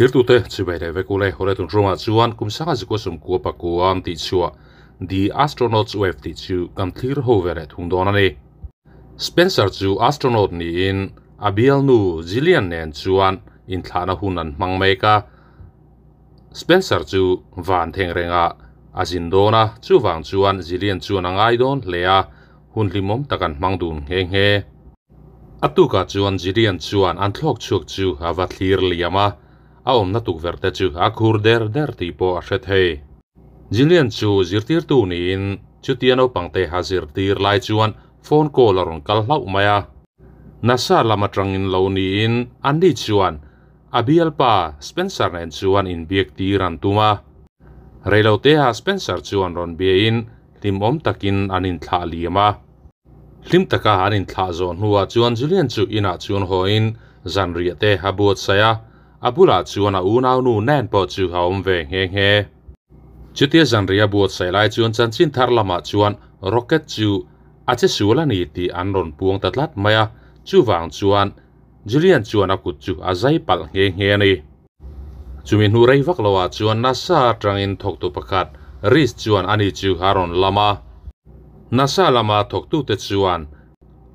Thiltute chibai leh vek ule hawlai tun rawngah chuan kum sanga zikua sawmkua pakua an tih chhuah The Astronaut's Wife tih chu kan thlir ho ve leh thung dawn a ni. Spencer chu astronaut niin a bialnu Jillian nen chuan inthlahna hun an hmang mek a. Spencer chu van theng rengah a zin dawn a, chuvang chuan Jillian chuan a ngai dawn hle a, hun hlimawm tak an hmang dun nghe nghe. A tukah chuan Gideon chuan an thlawk chhuak chu a va thlir liam a, a awmna tukverh te chu a khur der der tih pawh a hre thei. Gideon chu zirtirtu niin chutia naupangte a zirtir lai chuan phone call a rawn kal hlauh mai a. Nasa lam atangin lo niin Andy chuan a bialpa Spencer nen chuan inbiak tir an tum a. Reiloteah Spencer chuan rawn biain hlimawm takin an inthlah liam a. Hlim taka an inthlah zawh hnuah chuan Julian chu inah chuan hawiin zanriah te a buatsaih a, a bulah chuan a unaunu Nan pawh chu a awm ve nghe nghe. Chutia zanriah a buatsaih lai chuan chanchin thar lamah chuan rocket chu a che sual a ni tih an rawn puang ta tlat mai a, chuvang chuan Julian chuan a kut chu a zai palh nghe nghe a ni. Chumi hnu rei vak loah chuan nasa atangin thawktu pakhat Rhys chuan ani chu a rawn lam a. Nasa lama thawktute chuan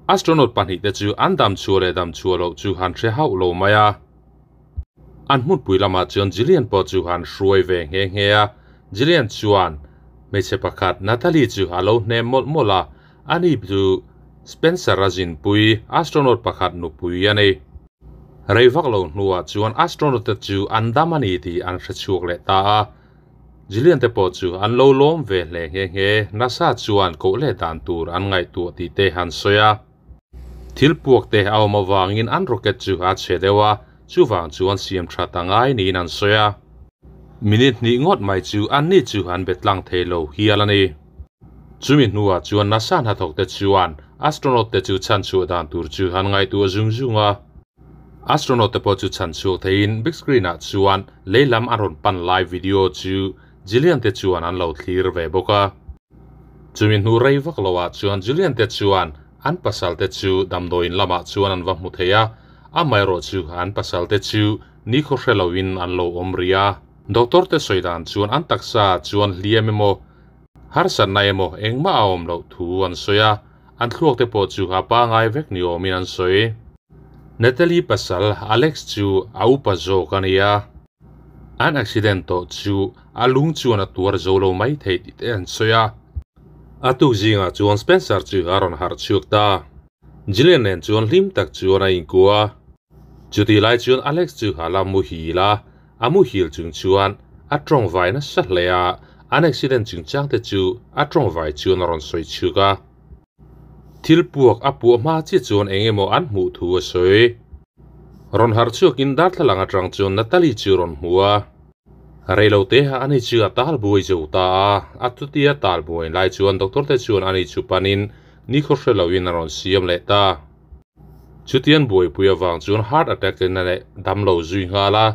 astronaut pahnihte chu an dam chhuah leh dam chhuah loh chu han hre hauh lo mai a. An hmunpui lamah chuan Jillian pawh chu han hruai ve nghe nghe a. Jillian chuan hmeichhe pakhat Natalie chu a lo hnem mawlh mawlh a, ani chu Spencer-a zinpui astronaut pakhat nupui a ni. Rei vak lo hnuah chuan astronaut te chu an dam a ni tih an hre chhuak leh ta a. Jillian te pawh chu an lo lawm ve hle nghe nghe. NASA chuan koh leh dan tur an ngaihtuah tih te han sawi a. Thil puak te a awm avangin an rocket chu a chhe deuh a, chuvang chuan siam that a ngai niin an sawi a. Minute hnih ngawt mai chu anni chu an be tlang thei lo hial a ni. Chumi hnuah chuan NASA hnathawk te chuan astronaut te chu chhanchhuah dan tur chu an ngaihtuah zung zung a. Astronaut te pawh chu chhanchhuak theiin big screen ah chuan lei lam an rawn pan lai video chu Jillian te chuan an lo thlir ve bawk a. Chumi hnu rei vak lo ah chuan Jillian te chuan an pasal te chu damdawiin lamah chuan an va hmu thei a, amaherawh chu an pasal te chu nikhaw hre loin an lo awm rih a. Doctor te sawi dan chuan an taksa chuan hliam emaw Harsatna emaw engmah a awm loh thu an sawi a, an thluak te pawh chu a pangai vek ni awmin an sawi. Natalie pasal Alex chu a upa zawk a ni a, an accident tawh chu a lung chuan a tuar zo lo mai thei tih te an sawi a. A tuk zingah chuan Spencer chu a rawn harh chhuak ta. Jillian nen chuan hlim tak chuan a inkua. Chutih lai chuan Alex chu a la muhil a, A muhil chung chuan a tawngvai nasa hle a, an accident chungchang te chu a tawngvai chuan a rawn sawi chhuk a. Thil puak a puah hma chiah chuan eng emaw an hmuh thu a sawi. Rawn harh chhuakin darthlalang atang chuan Natalie chu rawn hmu a. Reilote ah ani chu a tal buai zo ta a, a chutia tal buai lai chuan doctor te chuan ani chu panin nikhaw hre loin a rawn siam leh ta. Chutian buaipui avang chuan heart attack in a leh dam lo zui nghal a,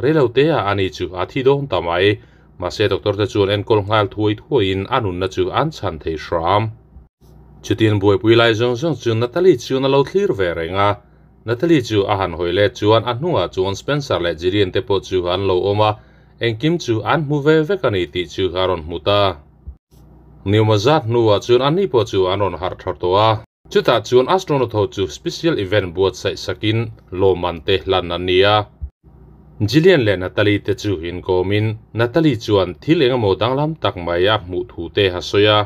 reilo te ah ani chu a thi dawn ta mai. Mahse doctor te chuan enkawl nghal thuai thuai in a nunna chu an chhan thei hram. Chutian buaipui lai zawng zawng chu Natalie chuan a lo thlir ve reng a, Natalie chu a han hawi let chuan a hnungah chuan Spencer leh Jillian te pawh chu an lo awm a, engkim chu an hmu ve vek a ni tih chu a rawn hmu ta. Niuma zat hnuah chuan ani pawh chu an rawn harh tha tawh a. Chutah chuan astronaut ho chu special event buatsaih sakin lawmman te hlan an ni a. Jillian leh Natalie te chu inkawmin Natalie chuan thil engemaw danglam tak mai a hmuh thu te a sawi a.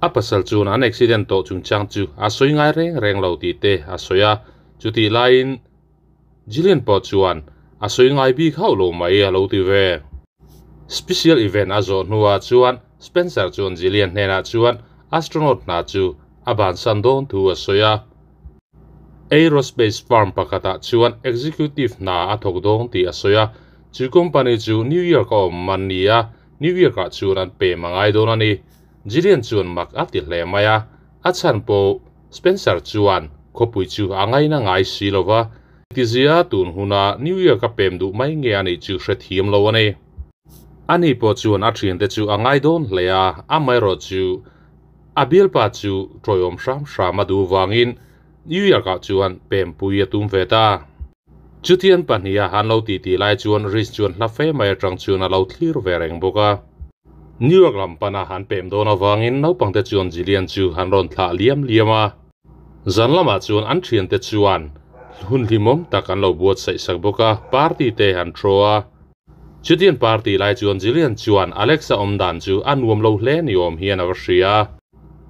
A pasal chuan an accident tawh chungchang chu a sawi ngai reng reng lo tih te a sawi a. Chutih laiin Jillian pawh chuan a sawi ngai bik hauh lo mai a lo ti ve. Special event a zawh hnuah chuan Spencer chuan Jillian hnenah chuan astronaut hna chu a bansan dawn thu a sawi a. Aerospace firm pakhatah chuan executive hna a thawk dawn tih a sawi a. Chu company chu New York a awm an ni a, New York ah chuan an pem a ngai dawn a ni. Jillian chuan mak a ti hle mai a, a chhan pawh Spencer chuan khawpui chu a ngaina ngai si lo va, tizia tun huna New York a pem duh mai nge a nih chu hrethiam lo a ni. Ani pawh chuan a thiante chu a ngai dawn hle a, amaherawh chu a bialpa chu tawiawm hram hram a duh vangin New York ah chuan pempui a tum ve ta. Chutian pahniha an lo titi lai chuan Reece chuan hla fe mai atang chuan a lo thlir ve reng bawk a. New York lam pana an pem dawn avangin naupangte chuan Jillian chu an rawn thlah liam liam a. Zan lamah chuan an thiante chuan hun hlimawm tak an lo buatsaih sak bawk a, party te an throw a. Chutian party lai chuan Jillian chuan Alex-a awm dan chu a nuam lo hle ni awm hian a va hria.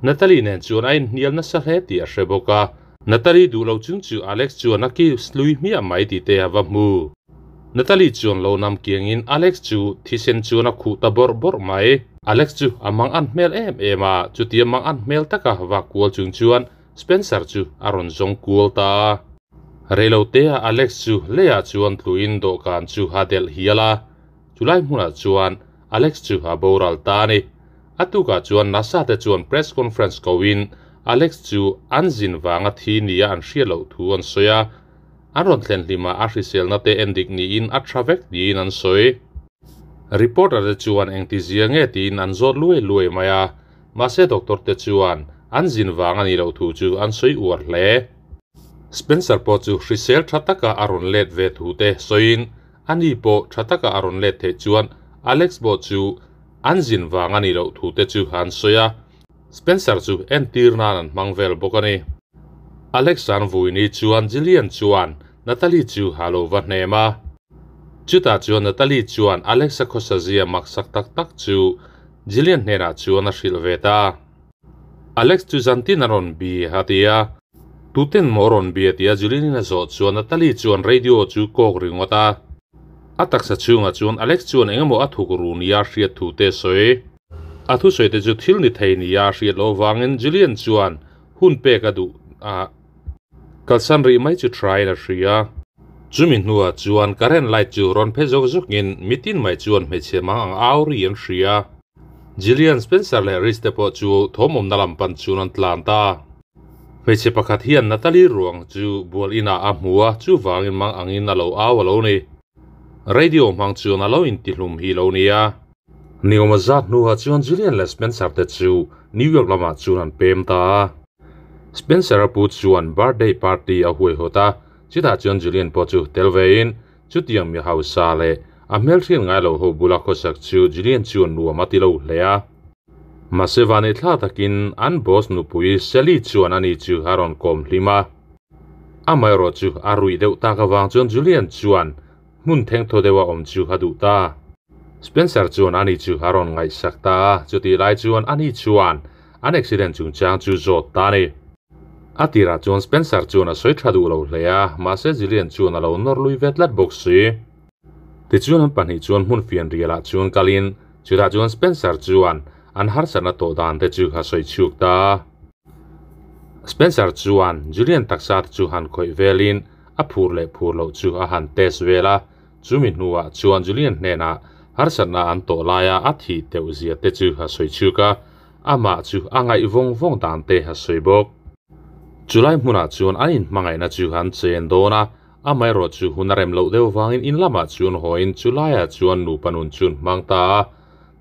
Natalie nen chuan a inhnial nasa hle tih a hre bawk a. Natalie duh lo chung chu Alex chuan a kiss lui hmiah mai tih te a va hmu. Natalie chuan lo nam kiangin Alex chu thisen chuan a khuh ta bawrh bawrh mai. Alex chu a mang an hmel em em a, chutia mang an hmel taka vak kual chung chuan Spencer chu a rawn zawng kual ta a. Reilotea Alex chu leiah chuan tluin dawhkan chu a delh hial a, chulai hmunah chuan Alex chu a boral ta a ni. A tukah chuan NASA te chuan press conference koin Alex chu an zin vanga thi nia an hriat loh thu an sawi a, an rawn thlen hlima a hriselna te endik niin a tha vek niin an sawi. Reporter te chuan engtizia nge tiin an zawt luai luai mai a, mahse doctor te chuan an zin vang a nih loh thu chu an sawi uar hle. Spencer pawh chu hrisel tha taka a rawn let ve thu te sawiin ani pawh tha taka a rawn let theih chuan Alex pawh chu an zin vang a nih loh thu te chu an sawi a, Spencer chu entir nan an hmang vel bawk a ni. Alex an vuini chuan Jillian chuan Natalie chu a lo va hnem a. Chutah chuan Natalie chuan Alex-a khawsa zia maksak tak tak chu Jillian hnenah chuan a hrilh ve ta. Alex chu zantin a rawn bi a ti a. Tuten maw a rawn bi a ti a Jillian-in a zawh chuan Natalie chuan radio chu kawk ringawt a. A taksa chhungah chuan Alex chuan engemaw a thuk ru nia hriat thu te a sawi. A thusawi te chu thil ni thei nia a hriat loh avangin Julian chuan hun pek a duh a, kalsan rih mai chu try in a hria. Chumi hnuah chuan current light chu rawn phe zawk zawkin mitin mai chuan hmeichhe mang ang au ri an hria. Julian, Spencer leh Rich te pawh chu thawmawmna lam pan chuan an tlan ta. Hmeichhe pakhat hian Natalie ruang chu bual inah a hmu a, chuvangin mang angin a lo au a lo ni. Radio hmang chuan a lo intihlum hi lo nia. Niawma zat hnuah chuan Julian leh Spencer te chu New York lamah chuan an pem ta a. Spencer a pu chuan birthday party a huaihawt a, chutah chuan Julian pawh chu tel vein chutiang mi hausa leh a hmelhriat ngai loh ho bula khawsak chu Julian chuan nuam a ti lo hle a. Mahse vanei thla takin an boss nupui Sally chuan ani chu a rawn kawm hlim a. Amaherawh chu a ruih deuh tak avang chuan Julian chuan hmun thengthaw deuha awm chu a duh ta. Spencer chuan ani chu a rawn ngaihsak ta a, chutih lai chuan ani chuan an accident chungchang chu zawt ta a ni. A tirah chuan Spencer chuan a sawi tha duh lo hle a, mahse Julian chuan a lo nawr lui ve tlat bawk si. Tichuan an pahnih chuan hmun fian rialah chuan kalin chutah chuan Spencer chuan an harsatna tawh dan te chu a sawi chhuk ta. Spencer chuan Julian taksa te chu han khawih velin a phur leh phur loh chu a han test vel a, chumi hnuah chuan Julian hnenah harsatna an tawh laia a thih teuh zia te chu a sawi chhuk a, amah chu a ngaih vawng vawng dan te a sawi bawk. Chulai hmunah chuan an inhmangaihna chu an chen dawn a, Amaherawh chu hun a rem loh deuh vangin in lamah chuan hawiin chu laiah chuan nupa nun chu an hmang ta a.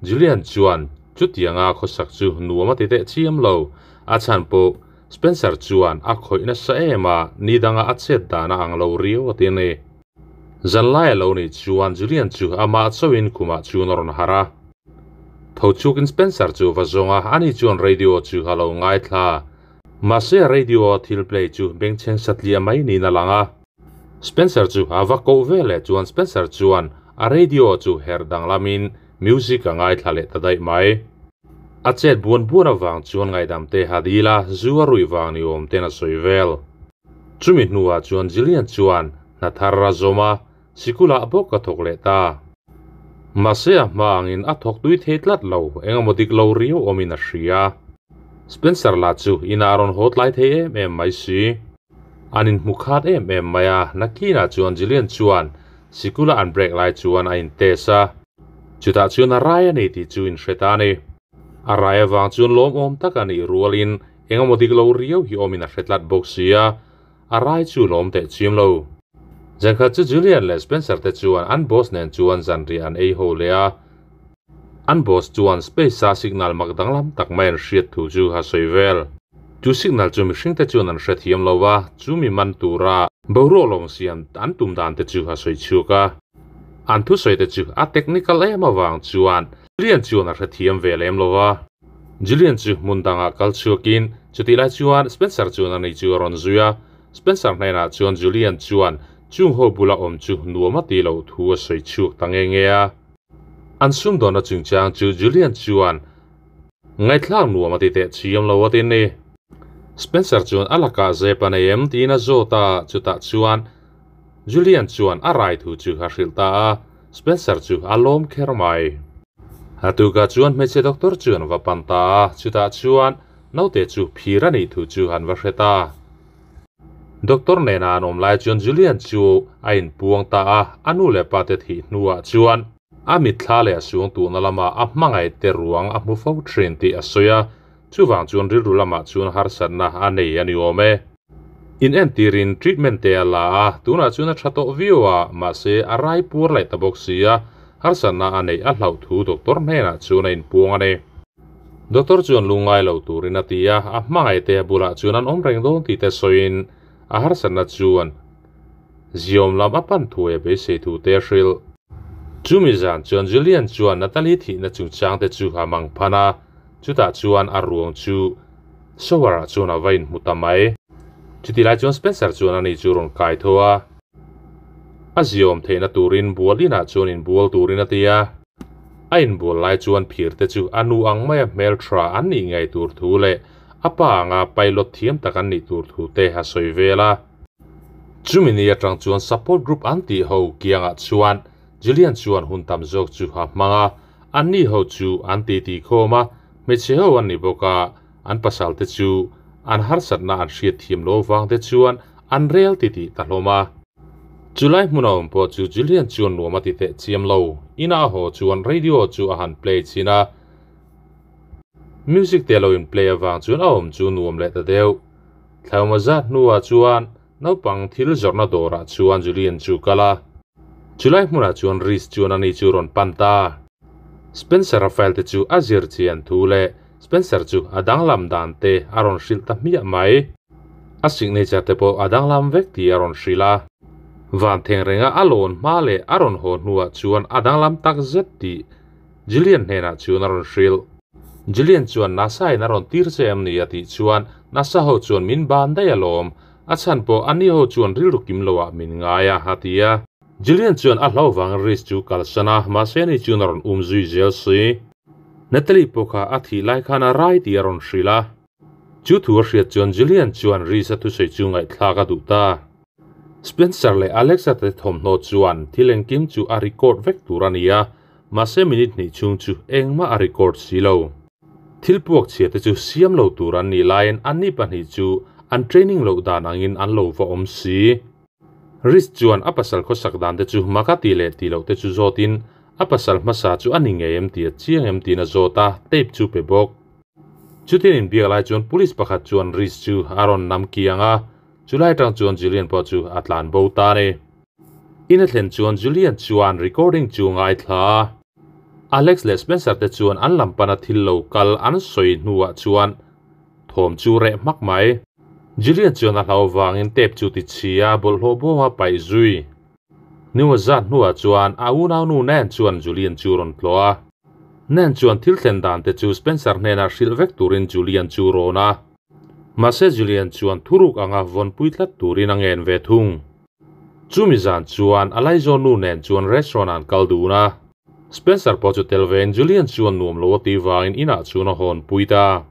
Julian chuan chutianga khawsak chu nuam a ti teh chiam lo. A chhan pawh Spencer chuan a khawih nasa em a, ni danga a chet dan a ang lo riau a ti a ni. Zan lai a lo nih chuan Julian chu amah chauhin khumah chuan a rawn harh a. Tho chhukin Spencer chu va zawng a, ani chuan radio chu a lo ngaithla. Mahse radio thil play chu bengchheng satliah mai niin a lang a. Spencer chu a va koh ve leh chuan Spencer chuan a radio chu herh danglamin music a ngaithla leh ta daih mai. A chet buan buan avang chuan ngaihdam te ha dil a, zu a ruih vang ni awm ten a sawi vel. Chumi hnuah chuan Jillian chuan hna thar a zawm a, sikulah bawk a thawk leh ta. Mahse a hma angin a thawk tui thei tlat lo, engemaw dik lo riau awmin a hria. Spencer lah chu inah a rawn haw tlai thei em em mai si. An inhmu khat em em mai a, nakinah chuan Jillian chuan sikula an break lai chuan a in test a. Chutah chuan a rai a ni tih chu in hre ta a ni. A rai avang chuan lawmawm tak a nih rualin engemaw dik lo riau hi awmin a hre tlat bawk si a, a rai chu lawm teh chiam lo. Zankhat chu Julian leh Spencer te chuan an boss nen chuan zanriah an ei ho leh a. An boss chuan space a signal mak danglam tak mai an hriat thu chu a sawi vel. Chu signal chu mihring te chuan an hrethiam lo a, chu mi man tura. Boruak lawng siam an tum dan te chu a sawi chhuak a. An thusawi te chu a technical em avang chuan Julian chuan a hrethiam ve lem lo va. Julian chu hmun dangah kal chhuakin chutih lai chuan Spencer chuan ani chu a rawn zui a. Spencer hnenah chuan Julian chuan chung ho bula awm chu nuam a tih loh thu a sawi chhuak ta nge nge a. An sumdawnna chungchang chu Julian chuan Ngaihthlak nuam a ti teh chiam lo a tin ni. Spencer chuan a lakah zep a nei em tiin a zawt a, chutah chuan Julian chuan a rai thu chu a hrilh ta a, Spencer chu a lawm kher mai. A tukah chuan hmeichhe doctor chu an va pan ta a, chutah chuan naute chu phir a nih thu chu an va hre ta. Doctor nena an awm lai chuan Julian chu a inpuang ta a, a nu leh pa te thih hnuah chuan A mitthla leh a suang tuhna lamah a hmangaih te ruang a hmu fo thin tih a sawi a, chuvang chuan rilru lamah chuan harsatna a nei a ni awm e. In entirin treatment te a la a, tunah chuan a tha tawh viau a, mahse a rai puar leh ta bawk si a, harsatna a neih a hlauh thu doctor hnenah chuan a inpuang a ni. Doctor chuan lungngai lo turin a ti a, a hmangaih te a bulah chuan an awm reng dawn tih te sawiin a harsatna chuan Ziawm lam a pan thuai a beisei thu te a hrilh. Chumi zan chuan Julian chuan Natalie thihna chungchang te chu a mang phan a, chutah chuan a ruang chu shower ah chuan a va inhmu ta mai. Chuti lai chuan Spencer chuan ani chu rawn kai tho a, a ziawm theihna turin bual inah chuan inbual turin a ti a. A inbual lai chuan phir te chu a nu ang maia hmeltha an nih ngei tur thu leh a pa anga pilot thiam tak an nih tur thu te a sawi vel a. Chumi ni atang chuan support group an tih ho kiangah chuan Julian chuan hun tam zawk chu a hmang a, anni ho chu an titi khawm a, hmeichhe ho an ni bawk a, an pasal te chu an harsatna an hriat thiam lo vang te chuan an rel titih ta hlawm a. Chulai hmun a awm pawh chu Julian chuan nuam a ti teh chiam lo, ina a haw chuan radio chu a han play chhin a, music te a lo in play avang chuan a awm chu nuam leh ta deuh. Thlauma zat hnuah chuan naupang thil zawrhna dawrah chuan Julian chu kal a. Chulai hmunah chuan Reece chuan ani chu rawn pan ta. Spencer-a file te chu a zir chian thu leh Spencer chu a danglam dan te a rawn hrilh ta hmiah mai. A signature te pawh a danglam vek tih a rawn hrilh a. Van theng renga a lawn hma leh a rawn haw hnuah chuan a danglam tak zet tih Julian hnenah chuan a rawn hrilh. Julian chuan NASA in a rawn tir che em ni a tih chuan NASA ho chuan min ban daih alawm, a chhan pawh ani ho chuan rilru kim lo ah min ngai a a ti a. Julian chuan a hlau vangin Reese chu kalsan a, mahse ani chuan a rawn um zui zel si. Natalie pawh kha a thih lai khan a rai tih a rawn hrilh a. Chu thu a hriat chuan Julian chuan Reese a thusawi chu ngaihthlak a duh ta. Spencer leh Alexa te thawmhnaw chuan thil engkim chu a record vek tur a ni a, mahse minute hnih chhung chu engmah a record si lo. Thil puak chhia te chu siam lo tur an nih laiin anni pahnih chu an training loh dan angin an lo va awm si. Rich chuan a pasal khawsak dan te chu maka tih leh tih loh te chu zawtin a pasal hmasa chu a ni ngei em tih a chiang em tiin a zawt a, tape chu pe bawk. Chutin inbiak lai chuan police pakhat chuan Rich chu a rawn nam kiang a, Chulai atang chuan Julian pawh chu a tlan bo ta a ni. In a thlen chuan Julian chuan recording chu ngaithla a. Alex leh Spencer te chuan an lam pana thil lo kal an sawi hnuah chuan thawm chu reh hmak mai. Julian chuan a hlau vangin tape chu ti chhi a, bawlhhlawh bawma paih zui. Niwa zat hnuah chuan a unaunu Nan chuan Julian chu rawn tlawh a. Nan chuan thil thlen dan te chu Spencer hnenah hrilh vek turin Julian chu rawn a. Mahse Julian chuan thuruk anga vawnpui tlat turin a ngen ve thung. Chumi zan chuan a laizawn nu nen chuan restaurant ah an kal dun a. Spencer pawh chu tel vein Julian chuan nuam lo a tih vangin inah chuan a hawnpui ta.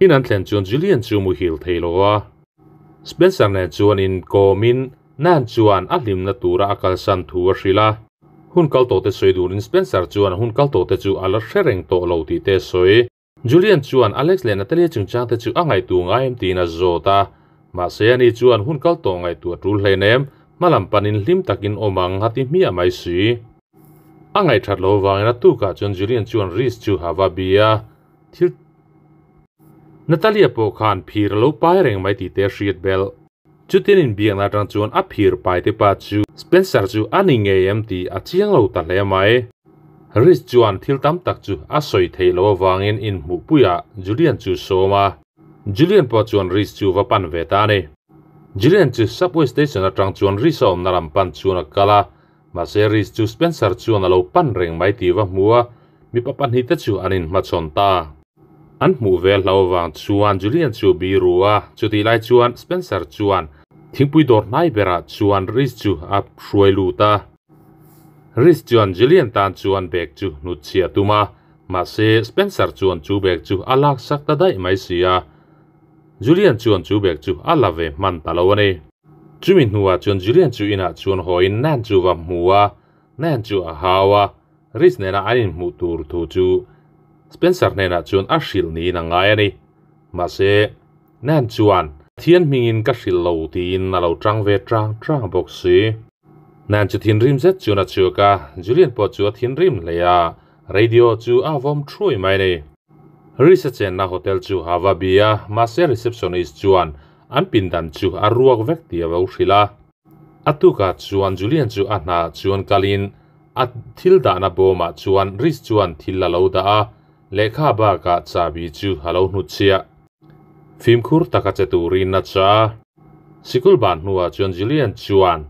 In an thlen chuan Julian chu muhil thei lo a. Spencer nen chuan inkawmin Nan chuan a hlimna tura a kalsan thu a hrilh a. Hun kal tawhte sawi durin Spencer chuan hun kal tawhte chu a la hre reng tawh lo tih te a sawi. Julian chuan Alex leh Natalia chungchang te chu a ngaihtuah ngai em tiin a zawt a, mahse ani chuan hun kal tawh ngaihtuah tul hleinem, hmalam panin hlim takin awm ang a ti hmiah mai si. A ngaihthat lo vangin a tukah chuan Julian chuan Reece chu a va bia a, thil Natalia pawh khan phir a lo pai reng mai tih te a hriat belh. Chutin inbiakna atang chuan a phir pai te pa chu Spencer chu a ni ngei em tih a chiang lo ta hle mai. Reece chuan thil tam tak chu a sawi theih loh avangin inhmuhpuiah Julian chu sawm a. Julian pawh chuan Reece chu va pan ve ta a ni. Julian chu subway station atang chuan Reese a awmna lam pan chuan a kal a, mahse Reese chu Spencer chuan a lo pan reng mai tih va hmu a, mipa pahnihte chu an inhmachhawn ta. An hmuh ve hlo avang chuan Julian chu bi ru a, chutih lai chuan Spencer chuan thingpui dawr hnai berah chuan Reese chu a hruai lut a. Reese chuan Julian tan chuan bag chu hnut chhiah a tum a, mahse Spencer chuan chu bag chu a laksak ta daih mai si a. Julian chuan chu bag chu a la ve hman ta lo a ni. Chumi hnuah chuan Julian chu inah chuan hawiin Nan chu va hmu a, Nan chu a hau a, Reese nena an inhmuh tur thu chu Spencer hnenah chuan a hrilh niin a ngai a ni. Mahse, Nan chuan, Pathian hmingin ka hrilh lo tiin a lo tang ve tang tang bawk si. Nan chu thinrim zet chuan a chhuak a, Julian pawh chu a thinrim hle a, radio chu a vawm thuai mai a ni. Reese a chenna hotel chu a va bi a, mahse receptionist chuan an pindan chu a ruak vek tih a vo hrilh a. A tukah chuan Julian chu a hnaah chuan kalin a thil dahna bawmah chuan Reese chuan thil a lo dah a, lehkha bakah chahbi chu a lo hnutchhiah. Fimkhur taka che turin a chah a. Sikul ban hnuah chuan Julian chuan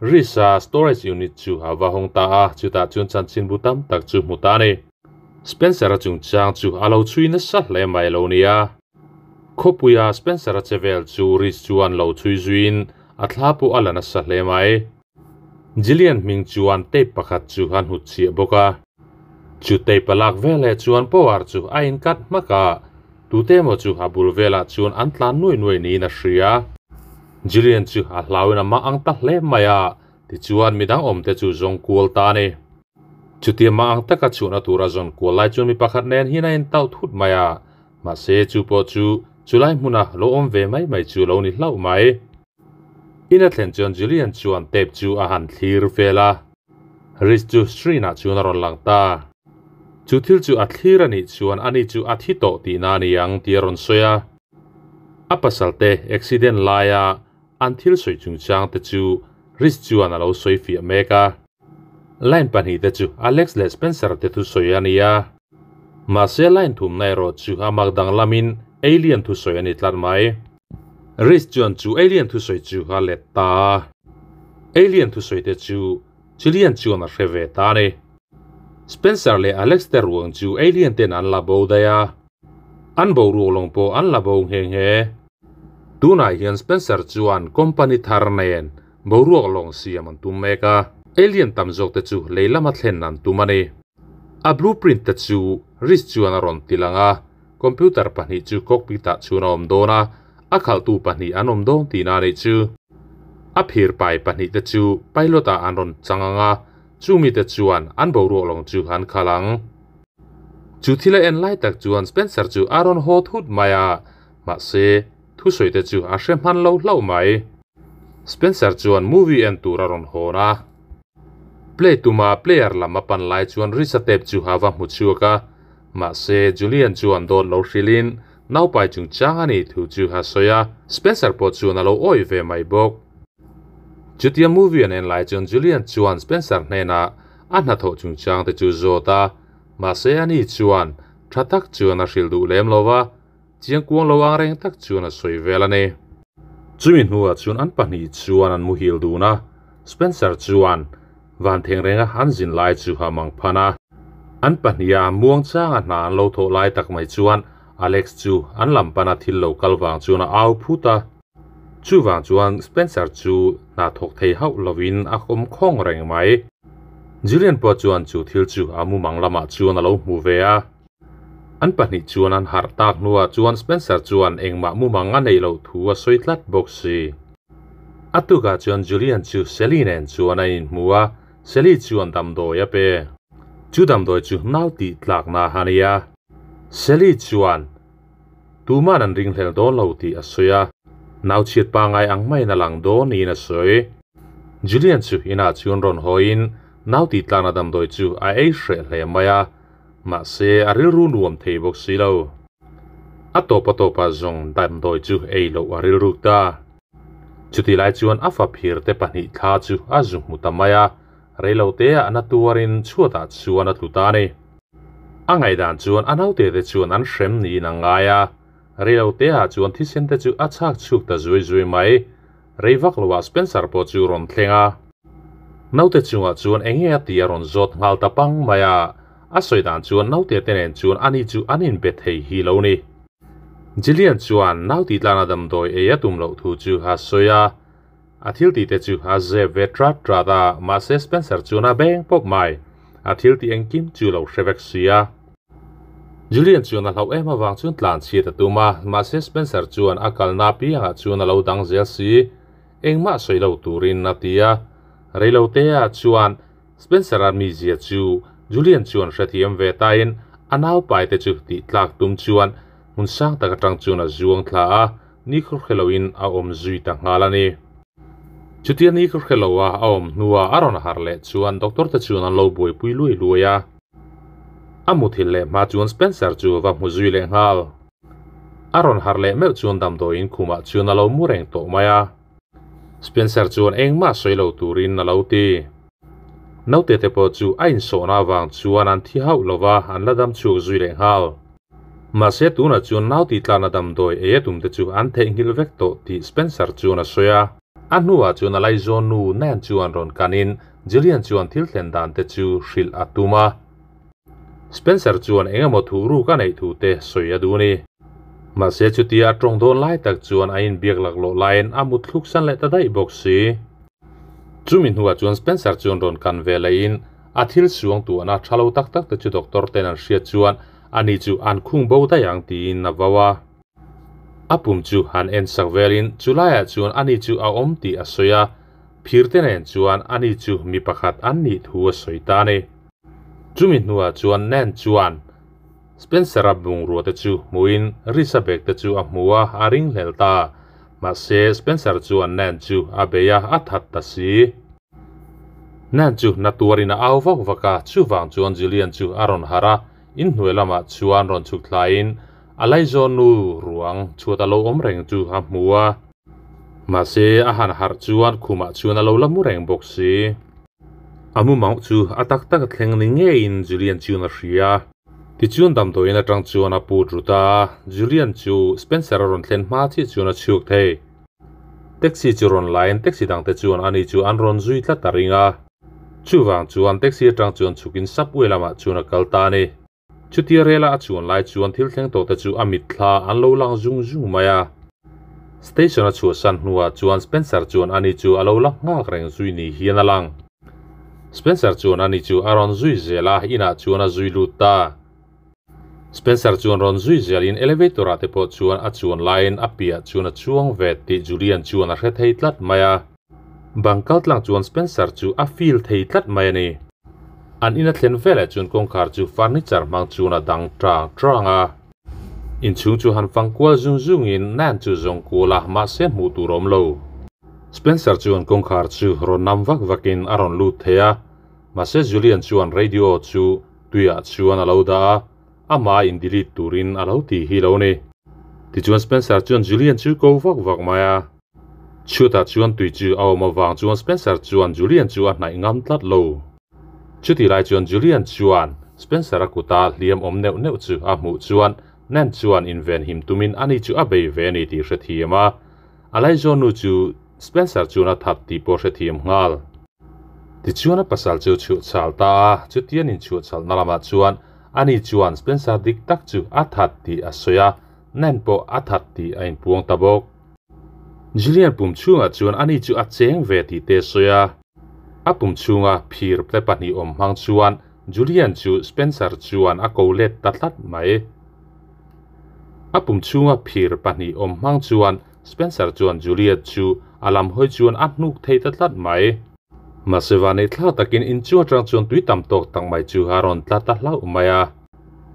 Reese-a storage unit chu a va hawng ta a, chutah chuan chanchinbu tam tak chu hmu ta a ni. Spencer-a chungchang chu a lo chhui nasa hle mai lo nia. Khawpuia Spencer-a che vel chu Reese chuan lo chhui zuiin a thla pawh a la nasa hle mai. Jillian hming chuan tape pakhat chu a hnut chhiah bawk a. Chu tape a lak veleh chuan power chu a inkat hmak a, tute emaw chu a bul velah chuan an tlan nuai nuai niin a hria. Jillian chu a hlauin a mah ang ta hle mai a, tichuan midang awmte chu zawng kual ta a ni. Chutia mah ang taka chhuahna tura zawn kual lai chuan mi pakhat nen hian a intauh thut mai a, mahse chu pawh chu chulai hmuna lo awm ve mai mai chu lo ni hlauh mai. Ina thlen chuan Julian chuan tape chu a han thlir vel a, Rich chu screen ah chuan a rawn lang ta. Chu thil chu a thlir a nih chuan ani chu a thi tawh tihna a ni ang tih a rawn sawi a. A pasal te accident laia an thil sawi chungchang te chu Rich chuan a lo sawi fiah mek a. Line pahnihte chu Alex leh Spencer te thusawi a ni a. Mahse line thumna erawh chu a mak danglamin alien thusawi a ni tlat mai. Reese chuan chu alien thusawi chu a let ta a. Alien thusawi te chu Julian chuan a hre ve ta a ni. Spencer leh Alex te ruang chu alien ten an la bo daih a. An boruak lawng pawh an la bo nghe nghe. Tunah hian Spencer chuan company thar nen boruak lawng siam an tum mek a. Alien tam zawk te chu lei lama thlen an tum a ni. A blueprint te chu Reese chuan a rawn ti lang a. Computer pahnih chu cockpit ah chuan a awm dawn a, a khalhtu pahnih an awm dawn tihna a nih chu. A phir pai pahnih te chu pilot ah an rawn chang ang a, chu mite chuan an boruak lawng chu an khalh ang. Chu thil a en lai tak chuan Spencer chu a rawn haw thut mai a, mahse thusawi te chu a hre hman lo hlauh mai. Spencer chuan movie en tur a rawn hawn a. Play tuma player lam a pan lai chuan Risa tape chu a va hmu chhuak a, Mahse, Julian chuan dawt lo hrilhin naupai chungchang a nih thu chu a sawi a, Spencer pawh chuan a lo awih ve mai bawk. Chutia movie an en lai chuan Julian chuan Spencer hnenah a hnathawh chungchang te chu zawt a, mahse ani chuan tha tak chuan a hrilh duh lem lo va, chiangkuang lo ang reng tak chuan a sawi vel a ni. Chumi hnuah chuan an pahnih chuan an muhil dun a, Spencer chuan van theng renga an zin lai chu a mang phan a. An pahniha muang changa hna an lo thawh lai tak mai chuan Alex chu an lam pana thil lo kal vang chuan a au phut a. Chuvang chuan Spencer chu hna thawk thei hauh lovin a awm khawng reng mai. Julian pawh chuan chu thil chu a mumang lamah chuan a lo hmu ve a. An pahnih chuan an harh tak hnuah chuan Spencer chuan engmah mumang a neih loh thu a sawi tlat bawk si. A tukah chuan Julian chu Sally nen chuan a inhmu a, Sally chuan damdawi a pe. Chu damdawi chu nau tih tlakna a ni a. Sally chuan tuman an ringhlel dawn lo tih a sawi a, nau chhiat pangngai ang maiin a lang dawn niin a sawi. Julian chu inah chuan rawn hawiin nau tih tlakna damdawi chu a ei hreh hle mai a, Mahse, a rilru nuam thei bawk si lo. A tawp a tawpah zawng damdawi chu ei loh a rilruk ta. Chutih lai chuan a faphir te pahnih thla chu a zu hmu ta mai a, reiloteah na tuarin chhuatah chuan a tlu ta a ni. A ngaihdan chuan a naute te chuan an hrem niin a ngai a, reiloteah chuan thisen te chu a chhak chhuk ta zui zui mai. Rei vak loah Spencer pawh chu rawn thleng a. Naute chungah chuan eng nge a tih a rawn zawt nghal ta pang mai a. A sawi dan chuan naute te nen chuan ani chu an inbe thei hi lo ni. Jillian chuan nau tih tlana damdawi ei a tum loh thu chu a sawi a. A thil tih te chu a zep ve trat trat a, mahse Spencer chuan a beng pawp mai. A thil tih engkim chu lo hre vek si a. Julian chuan a hlauh em avang chuan tlan chhiat a tum a, mahse Spencer chuan a kalna apiangah chuan a lo dang zel si. Engmah sawi lo turin a ti a. Reilotea chuan Spencer-a mizia chu Julian chuan hrethiam ve tain a naupai te chu tih tlak tum chuan hmun sang tak atang chuan a zuang thla a, ni khur hre loin a awm zui ta nghal a ni. Chutia ni khur hre loa a awm hnua a rawn harh leh chuan doctor te chuan an lo buaipui luai luai a. A muthilh leh hma chuan Spencer chu va hmu zui leh nghal. A rawn harh leh meuh chuan damdawiin khumah chuan a lo mu reng tawh mai a. Spencer chuan engmah sawi lo turin a lo ti. Naute te pawh chu a insawhna avang chuan an thi hauh lo va, an la dam chhuak zui leh nghal. Mahse tunah chuan nau tih tlakna damdawi ei a tum te chu an theihnghilh vek tawh tih Spencer chuan a sawi a. A hnuah chuan a laizawn nu Nan chuan rawn kanin Jillian chuan thil thlen dan te chu hrilh a tum a. Spencer chuan eng emaw thuh ruk a neih thu te sawi a duh a ni. Mahse chutia a tawng dawn lai tak chuan a inbiak laklawh laiin a mut thluk san leh ta daih bawk si. Chumi hnuah chuan Spencer chuan rawn kan ve laiin a thil suang tuahna tha lo tak tak te chu doctor ten an hriat chuan ani chu an khung bo daih ang tiin a vau a. A pum chu han en sak velin chu laiah chuan ani chu a awm tih a sawi a, phir te nen chuan ani chu mi pakhat an nih thu a sawi ta a ni. Chumi hnuah chuan Nan chuan Spencer-a bungrua te chu hmuin Risa bag te chu a hmu a, a ringhlel ta. Mahse, Spencer chuan Nan chu a bei a, a that ta si. Nan chu na tuarin a au vak vak a, chuvang chuan Julian chu a rawn harh a, inhnuai lamah chuan rawn chhuk thlaiin a laizawn nu ruang chhuat a lo awm reng chu a hmu a. Mahse, a han harh chuan khumah chuan a lo la mu reng bawk si. A mumauh chu a tak tak a thleng ni ngeiin Julian chuan a hria. Tichuan damdawiin atang chuan a put rut a, Julian chu Spencer a rawn thlen hma chiah chuan a chhuak thei. Taxi chu rawn laiin taxi dangte chuan ani chu an rawn zui tlat a ring a. Chuvang chuan taxi atang chuan chhukin subway lamah chuan a kal ta a ni. Chutia rela a chuan lai chuan thil thleng tawhte chu a mitthla an lo lang zung zung mai a. Station a chhuahsan hnuah chuan Spencer chuan ani chu a lo la nghak reng zui ni hian a lang. Spencer chuan ani chu a rawn zui zel a, inah chuan a zui lut ta. Spencer chuan rawn zui zelin elevator ah te pawh chuan a chuan laiin a piah chuan a chuang ve tih Julian chuan a hre thei tlat mai a. Bang kal tlang chuan Spencer chu a feel thei tlat mai a ni. An in a thlen veleh chuan kawngkhar chu furniture hmang chuan a dang tang tang a. Inchhung chu han fang kual zung zungin Nan chu zawng kual a, mahse hmuh tur a awm lo. Spencer chuan kawngkhar chu rawn nam vak vakin a rawn lut thei a, mahse Julian chuan radio chu tuiah chuan a lo dah a, amah in delete turin a lo ti hi lo ni. Tichuan Spencer chuan Julian chu ko vak vak mai a. Chutah chuan tui chu a awm avang chuan Spencer chuan Julian chu a hnaih ngam tlat lo. Chutih lai chuan Julian chuan Spencer-a kuta hliam awm neuh neuh chu a hmuh chuan Nan chuan inven him tumin ani chu a bei ve a ni tih hrethiam a. A laizawn nu chu Spencer chuan a that tih pawh hrethiam nghal. Tichuan a pasal chu chhuahchhal ta a, chutian inchhuahchhalna lamah chuan ani chuan Spencer dik tak chu a that tih a sawi a, Nan pawh a that tih a inpuang ta bawk. Julian pum chhungah chuan ani chu a cheng ve tih te a sawi a. A pum chhunga phir te pahnih awm hmang chuan Julian chu Spencer chuan a ko let ta tlat mai. A pum chhunga phir pahnih awm hmang chuan Spencer chuan Juliet chu a lam hawi chuan a hnuk thei ta tlat mai. Mahse vanei thla takin inchung atang chuan tui tam tawk tak mai chu a rawn tla ta hlauh mai a.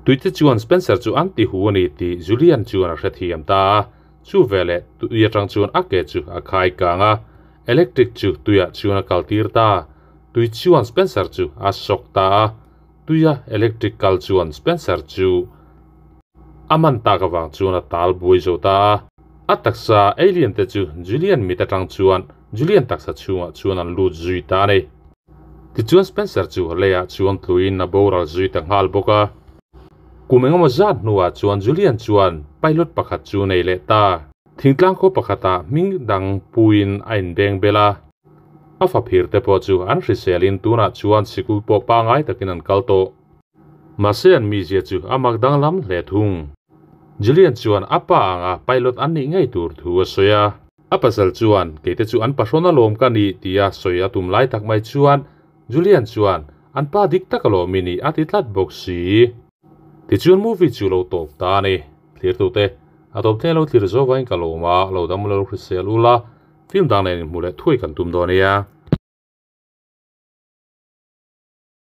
Tuite chuan Spencer chu an ti hu a ni tih Julian chuan a hrethiam ta a. Chu veleh tui atang chuan a ke chu a khai kang a, electric chu tuiah chuan a kal tir ta. Tui chuan Spencer chu a shock ta a, tuia electric kal chuan Spencer chu a man tak avang chuan a tal buai zo ta a. A taksa alien te chu Julian mit atang chuan Julian taksa chhungah chuan an lut zui ta a ni. Tichuan Spencer chu leiah chuan tluin a boral zui ta nghal bawk a. Kum engemaw zat hnuah chuan Julian chuan pilot pakhat chu nei leh ta. Thingtlang khaw pakhatah hming dang puiin a inbeng bel a. A faphir te pawh chu an hriselin tunah chuan sikul pawh pangai takin an kal tawh. Mahse an mizia chu a mak danglam hle thung. Julian chuan a pa anga pilot an nih ngei tur thu a sawi a. A pasal chuan keite chu an pahrawn alawm ka ni tia sawi a tum lai tak mai chuan Julian chuan an pa dik tak alawm i nih a ti tlat bawk si. Tichuan movie chu lo tawp ta a ni. Thlirtute, a tawp thleng lo thlir zo vain ka lawm a, lo dam lo hrisel ula, film dang nen inhmuh leh thuai kan tum dawn nia.